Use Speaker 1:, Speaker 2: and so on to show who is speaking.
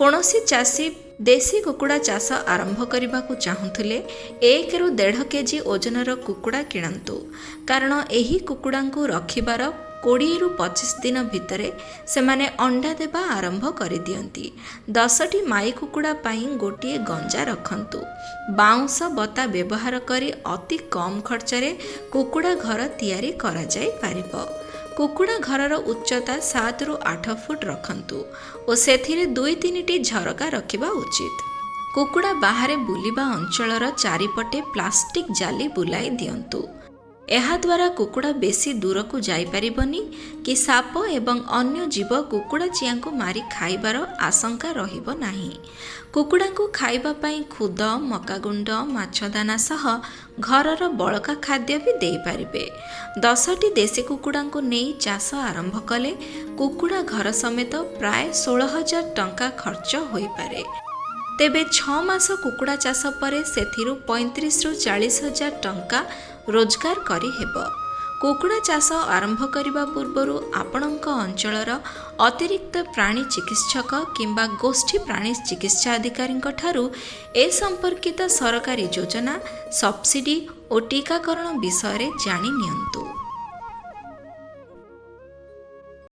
Speaker 1: କୌଣସି ଚାଷୀ ଦେଶୀ କୁକୁଡ଼ା ଚାଷ ଆରମ୍ଭ କରିବାକୁ ଚାହୁଁଥିଲେ 1ରୁ 1.5 କେଜି ଓଜନର କୁକୁଡ଼ା କିଣନ୍ତୁ, କାରଣ ଏହି କୁକୁଡ଼ାଙ୍କୁ ରଖିବାର 20ରୁ 25 ଦିନ ଭିତରେ ସେମାନେ ଅଣ୍ଡା ଦେବା ଆରମ୍ଭ କରିଦିଅନ୍ତି। 10ଟି ମାଇ କୁକୁଡ଼ା ପାଇଁ ଗୋଟିଏ ଗଞ୍ଜା ରଖନ୍ତୁ। ବାଉଁଶ ବତା ବ୍ୟବହାର କରି ଅତି କମ୍ ଖର୍ଚ୍ଚରେ କୁକୁଡ଼ା ଘର ତିଆରି କରାଯାଇପାରିବ। କୁକୁଡ଼ା ଘରର ଉଚ୍ଚତା 7ରୁ 8 ଫୁଟ ରଖନ୍ତୁ ଓ ସେଥିରେ ଦୁଇ ତିନିଟି ଝରକା ରଖିବା ଉଚିତ। କୁକୁଡ଼ା ବାହାରେ ବୁଲିବା ଅଞ୍ଚଳର ଚାରିପଟେ ପ୍ଲାଷ୍ଟିକ୍ ଜାଲି ବୁଲାଇ ଦିଅନ୍ତୁ। ଏହାଦ୍ୱାରା କୁକୁଡ଼ା ବେଶୀ ଦୂରକୁ ଯାଇପାରିବନି କି ସାପ ଏବଂ ଅନ୍ୟ ଜୀବ କୁକୁଡ଼ା ଚିଆଁଙ୍କୁ ମାରି ଖାଇବାର ଆଶଙ୍କା ରହିବ ନାହିଁ। କୁକୁଡ଼ାଙ୍କୁ ଖାଇବା ପାଇଁ ଖୁଦ, ମକାଗୁଣ୍ଡ, ମାଛ ଦାନା ସହ ଘରର ବଳକା ଖାଦ୍ୟ ବି ଦେଇପାରିବେ। 10ଟି ଦେଶୀ କୁକୁଡ଼ାଙ୍କୁ ନେଇ ଚାଷ ଆରମ୍ଭ କଲେ କୁକୁଡ଼ା ଘର ସମେତ ପ୍ରାୟ 16,000 ଟଙ୍କା ଖର୍ଚ୍ଚ ହୋଇପାରେ। ତେବେ 6 ମାସ କୁକୁଡ଼ା ଚାଷ ପରେ ସେଥିରୁ 35ରୁ 40 ହଜାର ଟଙ୍କା ରୋଜଗାର କରିହେବ। କୁକୁଡ଼ା ଚାଷ ଆରମ୍ଭ କରିବା ପୂର୍ବରୁ ଆପଣଙ୍କ ଅଞ୍ଚଳର ଅତିରିକ୍ତ ପ୍ରାଣୀ ଚିକିତ୍ସକ କିମ୍ବା ଗୋଷ୍ଠୀ ପ୍ରାଣୀ ଚିକିତ୍ସା ଅଧିକାରୀଙ୍କ ଠାରୁ ଏ ସମ୍ପର୍କିତ ସରକାରୀ ଯୋଜନା, ସବସିଡି ଓ ଟୀକାକରଣ ବିଷୟରେ ଜାଣି ନିଅନ୍ତୁ।